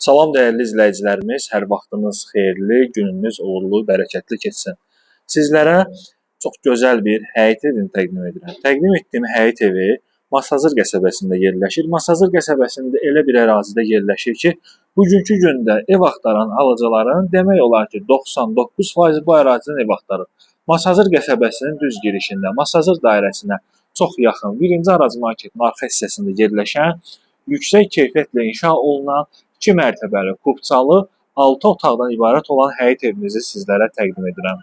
Salam dəyərli izləyicilərimiz, hər vaxtınız xeyirli, gününüz uğurlu, bərəkətli keçsin. Sizlərə çox gözəl bir həyət evini təqdim edirəm. Təqdim etdiyim həyət evi Masazır qəsəbəsində yerləşir. Masazır qəsəbəsində elə bir ərazidə yerləşir ki, bugünkü gündə ev axtaran alıcıların demək olar ki, 99% bu ərazidən ev axtarır. Masazır qəsəbəsinin düz girişində, Masazır dairəsinə çox yaxın, birinci Araz marketin arxa hissəsində yerləşən, yüksək keyfiyyətlə inşa olunan 2 mərtəbəli, kupçalı, 6 otaqdan ibarət olan həyət evimizi sizlərə təqdim edirəm.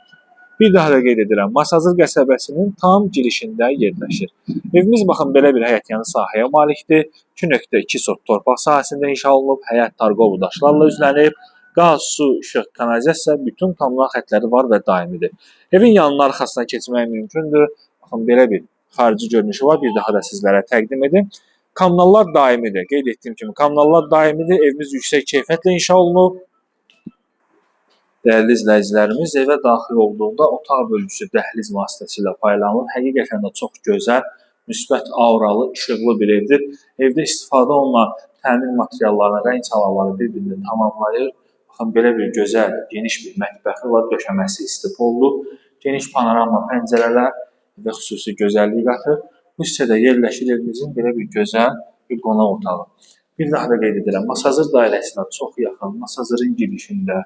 Bir daha da qeyd edirəm, Masazır qəsəbəsinin tam girişində yerləşir. Evimiz baxın belə bir həyətyanı sahəyə malikdir. 2.2 sot torpaq sahəsində inşa olunub, həyət tarqovu daşlarla üzlənib, qaz, su, işıq, kanalizasiya, bütün kommunal xətləri var və daimidir. Evin yanının arxasına keçmək mümkündür. Baxın belə bir xarici görünüşü var. Bir daha da sizlərə təqdim edim. Kommunallar daimidir. Qeyd etdiyim kimi kommunallar daimidir. Evimiz yüksək keyfiyyətlə inşa olunub. Dəyərli izləyicilərimiz, evə daxil olduqda otaq bölgüsü dəhliz vasitəsilə paylanılıb. Həqiqətən də çox gözəl, müsbət auralı, işıqlı bir evdir. Evdə istifadə olunan təmir materiallarının rəng çalarları bir-birini tamamlayır. Baxın, belə bir gözəl, geniş bir mətbəxi var, döşəməsi istipollu, geniş panorama pəncərələr və xüsusi gözəllik qatır. Bu hissədə yerləşir evimizin belə bir gözəl bir qonaq otağı. Bir daha da qeyd edirəm, Masazır dairəsinə çox yaxın, Masazırın girişində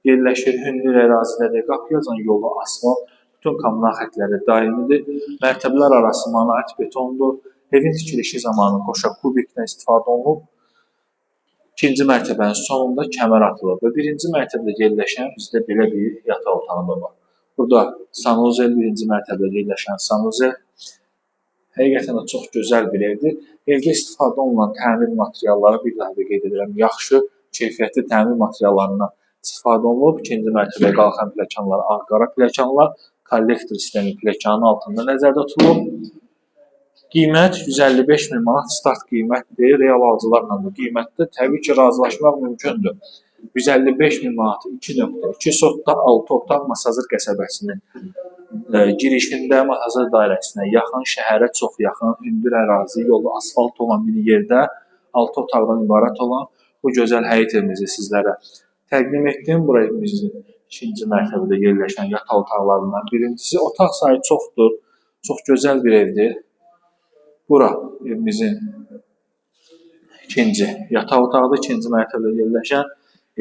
yerləşir, hündür ərazidədir, qapıyacan yolu asfalt, bütün kommunal xətləri daimidir. Mərtəbələr arası monolit betondur. Evin tikilişi zamanı qoşa kubikdən istifadə olunub. İkinci mərtəbənin sonunda kəmər atılıb və birinci mərtəbədə yerləşən bizdə belə bir yataq otağı da var. Burada sanuzel, birinci mərtəbədə yerləşən sanuzel. Həqiqətən də çox gözəl bir evdir. Evdə istifadə olunan təmir materialları, bir daha da qeyd edirəm, yaxşı, keyfiyyətli təmir materiallarından istifadə olunub. İkinci mərtəbəyə qalxan pilləkənlər ağ-qara pilləkənlər, kollektor sistemi pilləkənin altında nəzərdə tutulub. Qiymət 155 min manat start qiymətdir. Real alıcılarla da qiymətdə təbii ki, razılaşmaq mümkündür. 155 min manat 2.2 sotda 6 otaq Masazır qəsəbəsinin girişində, Masazır dairəsinə yaxın, şəhərə çox yaxın, hündür ərazi, yolu asfalt olan bir yerdə 6 otaqdan ibarət olan bu gözəl həyət evimizi sizlərə təqdim etdim. Bura evimizin ikinci mərtəbədə yerləşən yataq otaqlarından birincisi. Otaq sayı çoxdur. Çox gözəl bir evdir. Bura evimizin ikinci yataq otağıdır. İkinci mərtəbədə yerləşən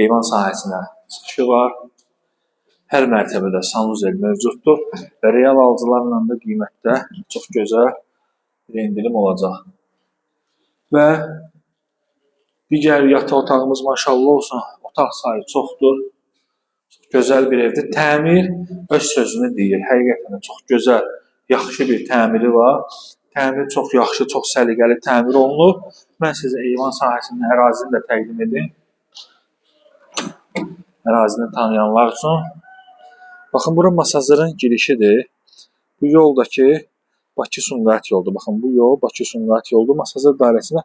eyvan sahəsinə çıxışı var. Hər mərtəbədə sanuzel mövcuddur və real alıcılarla da qiymətdə çox gözəl bir endirim olacaq. Və digər yataq otağımız maşallah olsun, otaq sayı çoxdur. Çox gözəl bir evdir. Təmir öz sözünü deyir. Həqiqətən də çox gözəl, yaxşı bir təmiri var. Təmir çox yaxşı, çox səliqəli təmir olunub. Mən sizə eyvan sahəsinin ərazini də təqdim edim. Ərazini tanıyanlar üçün. Baxın, bura Masazırın girişidir. Bu yoldakı Bakı-Sumqayıt yoludur. Baxın, bu yol Bakı-Sumqayıt yoludur. Masazır dairəsinə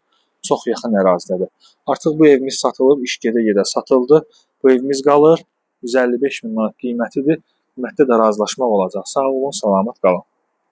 çox yaxın ərazidədir. Artıq bu evimiz satılıb, iş gedə-gedə satıldı. Bu evimiz qalır. 155 min manat qiymətidir. Qiymətdə də razılaşmaq olacaq. Sağ olun, salamat qalın.